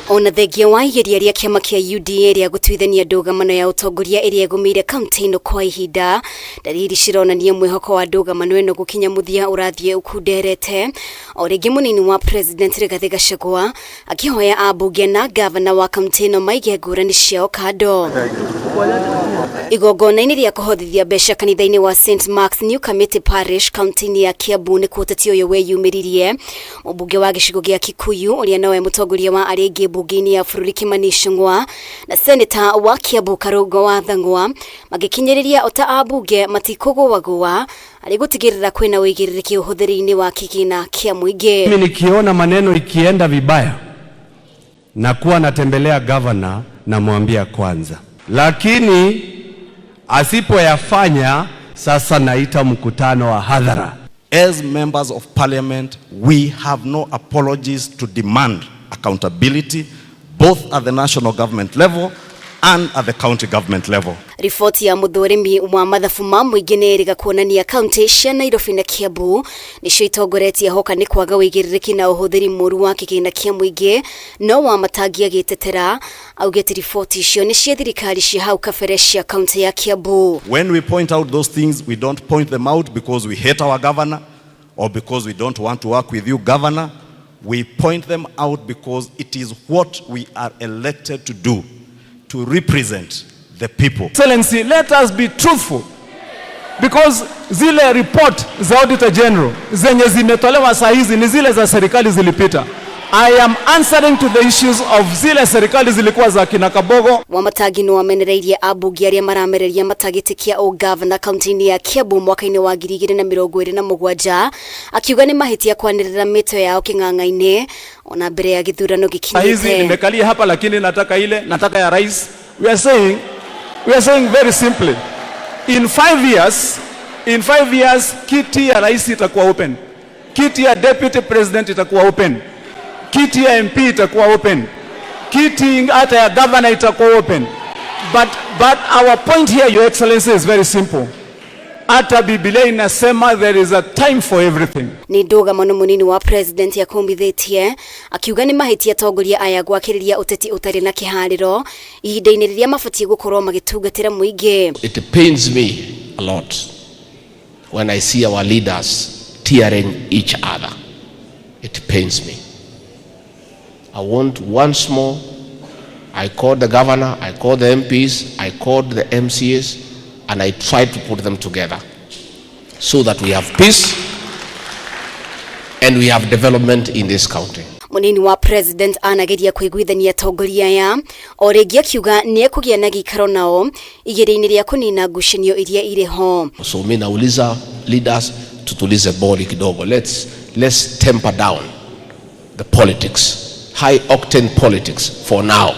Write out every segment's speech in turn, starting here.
Ona thengia wa igeria rĩa kĩama kĩa UDA rĩa gũtuithania ndũgamano ya ũtongoria ĩrĩa ĩgũmĩire kaunti ĩno kwa ihinda, ndariri cironania mwĩhoko wa ndũgamano ĩno gũkinya mũthia ũrathiĩ ũkunderete. O rĩngĩ mũnini wa President Rigathĩ Gachagua akĩhoya ambunge na gavana wa kaunti ĩno maige ngũrani ciao kando. Igongona-inĩ rĩa kũhothithia mbeca kanitha-inĩ wa St Mark's New Kamiti Parish kaunti-inĩ ya Kiambu nĩkuo ũteti ũyũ weyumĩririe. Mũmbunge wa gĩcigo gĩa Kikuyu ũrĩa nowe mũtongoria wa arĩa aingĩ mbunge-inĩ ya bũrũri Kimani Ichung'wa na seneta wa Kiambu Karũngo wa Thang'wa magĩkinyĩrĩria ota ambunge matikũgũagũa harĩ gũtigĩrĩra kwĩna ũigĩrĩrĩki ũhũthĩri-inĩ wa kĩgĩna kĩa mũingĩ. Mimi nikiona maneno ikienda vibaya nakuwa natembelea governor namwambia kwanza, lakini asipoyafanya sasa naita mkutano wa hadhara. As members of parliament, we have no apologies to demand accountability both at the national government level and at the county government level. Riboti ya mũthũrimi wa mathabu ma mũingĩ nĩ ĩrĩga kuonania kaunti cia Nairobi na Kiambu nĩcio itongoretie hoka nĩ kwaga ũigĩrĩrĩki na ũhũthĩri mũru wa kĩgĩna kĩa mũingĩ, no Wamatangi agĩtetera augĩte riboti icio nĩ cia thirikari cia hau kabere cia kaunti ya Kiambu. When we point out those things, we don't point them out because we hate our governor or because we don't want to work with you, governor. We point them out because it is what we are elected to do, to represent the people. Excellency, let us be truthful because zile report za Auditor General zenye zimetolewa saa hizi ni zile za serikali zilipita. I am answering to the issues of zile serikali zilikuwa za kina Kabogo. Wamatangi no amenereirie ambunge arĩa maramereria mata gĩtĩ kĩa ũgavana kaunti-inĩ ya Kiambu mwaka-inĩ wa 2027, akiuga nĩ mahĩtia kwanĩrĩra mĩto yao kĩng'ang'a-inĩ ona mbere ya gĩthurano Saa hizi gĩkinyĩte. Nimekalia hapa lakini nataka ile, nataka ya rais. We are saying very simply, in 5 years kiti ya rais itakuwa open, kiti ya deputy president itakuwa open, kiti ya MP itakuwa open, kiti hata ya governor itakuwa open. But our point here, Your Excellency, is very simple. Hata Biblia inasema there is a time for everything. Nĩ ndũgamano mũnini wa president yakũmbithĩtie akiuga nĩ mahĩtia atongoria aya gwakĩrĩria ũteti ũtarĩ na kĩharĩro ihinda-inĩ rĩrĩa mabatiĩ gũkorwo magĩtungatĩra mũingĩ. It pains me a lot when I see our leaders tearing each other. It pains me. I want once more, I called the governor, I called the MPs, I called the MCAs, and I tried to put them together so that we have peace and we have development in this county. Mũnini wa president anageria kũiguithania atongoria aya o rĩngĩ akiuga nĩ ekũgĩa na gĩikaro nao igeria-inĩ rĩa kũnina ngucanio iria irĩ ho. So mi nauliza leaders, tutulize boli kidogo. Let's temper down the politics, high octane politics for now.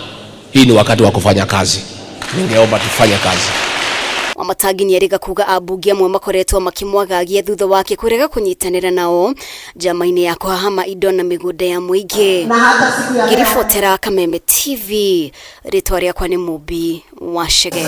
Hii ni wakati wa kufanya kazi. Ningeomba tufanye kazi. Wamatangi nĩ erĩga kuga ambunge amwe makoretwo makĩmwagagia thutha wake kũrega kũnyitanĩra nao njama-inĩ ya kũhahama indo na mĩgũnda ya mũingĩ. Ngĩribotera Kameme TV, rĩtwa rĩakwa nĩ Mũmbi wa Chege.